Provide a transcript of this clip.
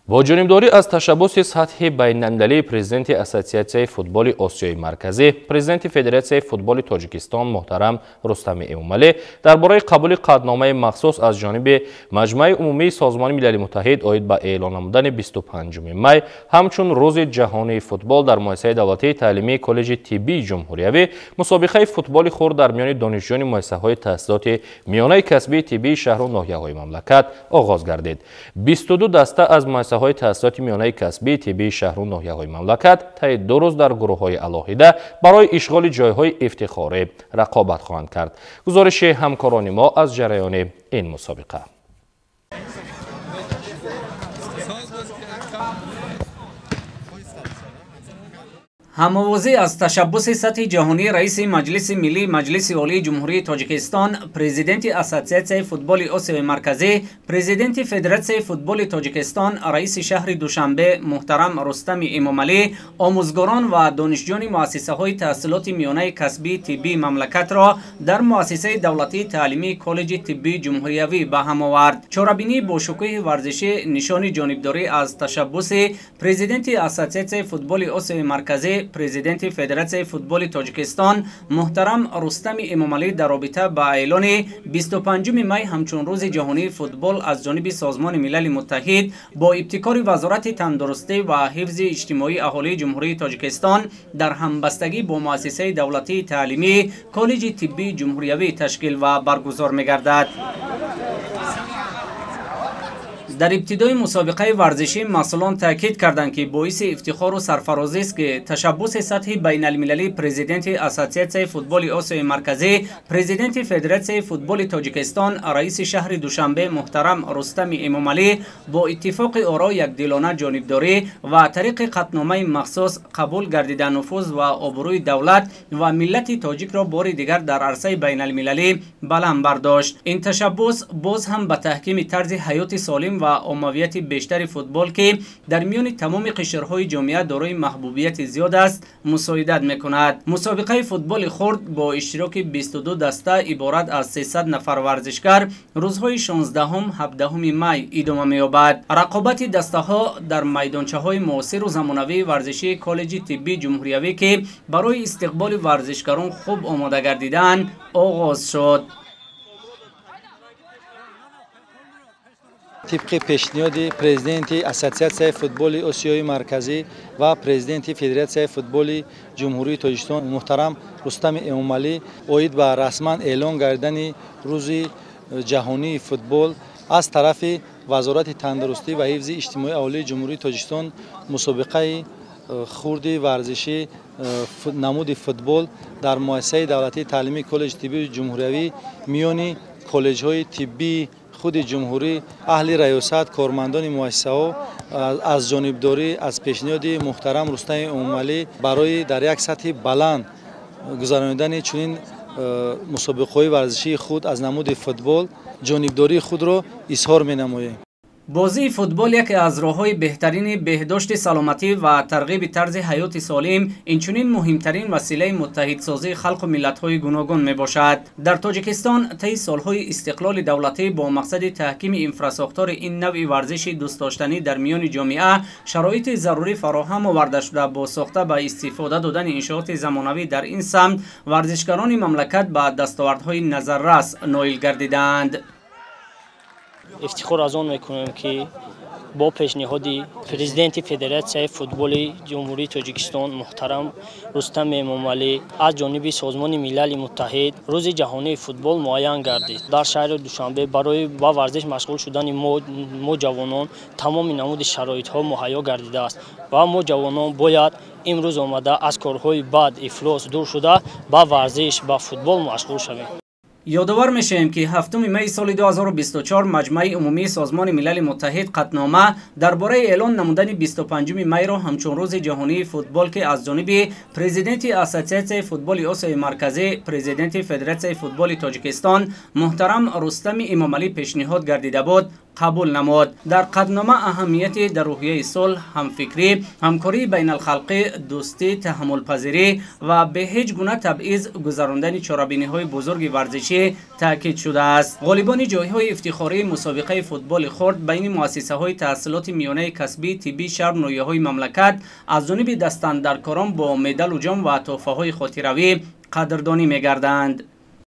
Бо ҷонибдорӣ аз ташаббуси сатҳи байналмилалии президенти Ассотсиатсияи футболи Осиёи Марказӣ, президенти Федератсияи футболи Тоҷикистон муҳтарам Рустами Эмомалӣ дар бораи қабули қатъномаи махсус аз ҷониби Маҷмааи умумии Созмони Милали Муттаҳид оид ба эълон намудани 25 май ҳамчун Рӯзи ҷаҳонии футбол дар муассисаи давлатии таълимии Коллеҷи тиббии ҷумҳуриявӣ мусобиқаи футболи хурд дар миёни донишҷӯёни муассисаҳои таҳсилоти миёнаи касбии тиббии шаҳру ноҳияҳои мамлакат оғоз гардид. 22 даста аз муассисаҳои таҳсилоти миёнаи касбии тиббии шаҳру ноҳияҳои мамлакат таи 2 рӯз дар гурӯҳҳои алоҳида барои ишғоли ҷойҳои ифтихорӣ рақобат хоҳанд кард. Гузориши ҳамкорони мо аз ҷараёни ин мусобиқа. Ҳамовозӣ аз ташаббуси сатҳи ҷаҳонии раиси Маҷлиси Миллии Маҷлиси Олии Ҷумҳурии Тоҷикистон, президенти Ассотсиатсияи футболи Осиёи Марказӣ, президенти Федератсияи футболи Тоҷикистон, раиси шаҳри Душанбе муҳтарам Рустами Эмомалӣ, омӯзгорон ва донишҷӯёни муассисаҳои таҳсилоти миёнаи касбии тиббии мамлакатро дар муассисаи давлатии таълимии Коллеҷи тиббии ҷумҳуриявӣ ба ҳам овард. Чорабинии бошукӯҳи варзишӣ нишони ҷонибдорӣ аз ташаббуси президенти Ассотсиатсияи футболи Осиёи Марказӣ, президенти Федератсияи футболи Тоҷикистон муҳтарам Рустами Эмомалӣ дар робита ба эълони 25 май ҳамчун Рӯзи ҷаҳонии футбол аз ҷониби Созмони Милали Муттаҳид бо ибтикори Вазорати тандурустӣ ва ҳифзи иҷтимоии аҳолии Ҷумҳурии Тоҷикистон дар ҳамбастагӣ бо муассисаи давлатии таълимии Коллеҷи тиббии ҷумҳуриявӣ ташкил ва баргузор мегардад. Дар ибтидои мусобиқаи варзишӣ масъулон таъкид карданд, ки боиси ифтихору сарфарозист, ки ташаббуси сатҳи байналмилалии президенти Ассотсиатсияи футболи Осиёи Марказӣ, президенти Федератсияи футболи Тоҷикистон, раиси шаҳри Душанбе муҳтарам Рустами Эмомалӣ бо иттифоқи оро якдилона ҷонибдорӣ ва тариқи қатъномаи махсус қабул гардида нуфуз ва обрӯи давлат ва миллати тоҷикро бори дигар дар арсаи байналмилалӣ баланд бардошт. Ин ташаббус боз ҳам ба таҳкими тарзи ҳаёти солим ва оммавияти бештари футбол, ки дар миёни тамоми қишрҳои ҷомеа дорои маҳбубияти зиёд аст, мусоидат мекунад. Мусобиқаи футболи хурд бо иштироки 22 даста иборат аз 300 нафар варзишгар рӯзҳои 16-17 май идома меёбад. Рақобати дастаҳо дар майдончаҳои муосиру замонавии варзишии Коллеҷи тиббии ҷумҳуриявӣ, ки барои истиқболи варзишгарон хуб омода гардидаанд, оғоз шуд. Тибқи пешниҳоди президенти Ассотсиатсияи футболи Осиёи Марказӣ ва президенти Федератсияи футболи Ҷумҳурии Тоҷикистон муҳтарам Рустами Эмомалӣ оид ба расман эълон гардидани Рӯзи ҷаҳонии футбол аз тарафи Вазорати тандурустӣ ва ҳифзи иҷтимоии аҳолии Ҷумҳурии Тоҷикистон мусобиқаи хурди варзишӣ намуди футбол дар муассисаи давлатии таълимии Коллеҷи тиббии ҷумҳуриявӣ миёни коллеҷҳои тиббии худи ҷумҳурӣ, аҳли раёсат, кормандони муассисаҳо аз ҷонибдорӣ аз пешниҳоди муҳтарам Рустами Эмомалӣ барои дар як сатҳи баланд гузаронидани чунин мусобиқаҳои варзишии худ аз намуди футбол ҷонибдории худро изҳор менамоем. Бозии футбол яке аз роҳҳои беҳтарини беҳдошти саломатӣ ва тарғиби тарзи ҳаёти солим, инчунин муҳимтарин василаи муттаҳидсозии халқу миллатҳои гуногун мебошад. Дар Тоҷикистон таи солҳои истиқлоли давлатӣ бо мақсади таҳкими инфрасохтори ин навъи варзиши дӯстдоштанӣ дар миёни ҷомеа шароити зарурӣ фароҳам оварда шуда, бо сохта ба истифода додани иншооти замонавӣ дар ин самт варзишгарони мамлакат ба дастовардҳои назаррас ноил гардидаанд. Ифтихор аз он мекунем, ки бо пешниҳоди президенти Федератсияи футболи Ҷумҳурии Тоҷикистон муҳтарам Рустам Эмомалӣ аз ҷониби Созмони Милали Муттаҳид Рӯзи ҷаҳонии футбол муайян гардид. Дар шаҳри Душанбе барои ба варзиш машғул шудани мо ҷавонон тамоми намуди шароитҳо муҳайё гардидааст ва мо ҷавонон бояд имрӯз омада аз корҳои бад, ифлос дур шуда ба варзиш, ба футбол машғул шавем. Ёдовар мешавем, ки 7 май соли 2024 Маҷмааи умумии Созмони Милали Муттаҳид қатънома дар бораи эълон намудани 25 майро ҳамчун Рӯзи ҷаҳонии футбол, ки аз ҷониби президенти Ассотсиатсияи футболи Осиёи Марказӣ, президенти Федератсияи футболи Тоҷикистон муҳтарам Рустами Эмомалӣ пешниҳод гардида буд, Қабул намуд. Дар қатънома аҳамияти дар рӯҳияи сулҳ, ҳамфикрӣ, ҳамкории байналхалқӣ, дӯстӣ, таҳаммулпазирӣ ва бе ҳеҷ гуна табъиз гузарондани чорабиниҳои бузурги варзишӣ таъкид шудааст. Ғолибони ҷойҳои ифтихории мусобиқаи футболи хурд байни муассисаҳои таҳсилоти миёнаи касбии тиббии шаҳру ноҳияҳои мамлакат аз ҷониби дастандаркорон бо медалу ҷом ва тӯҳфаҳои хотиравӣ қадрдонӣ мегарданд.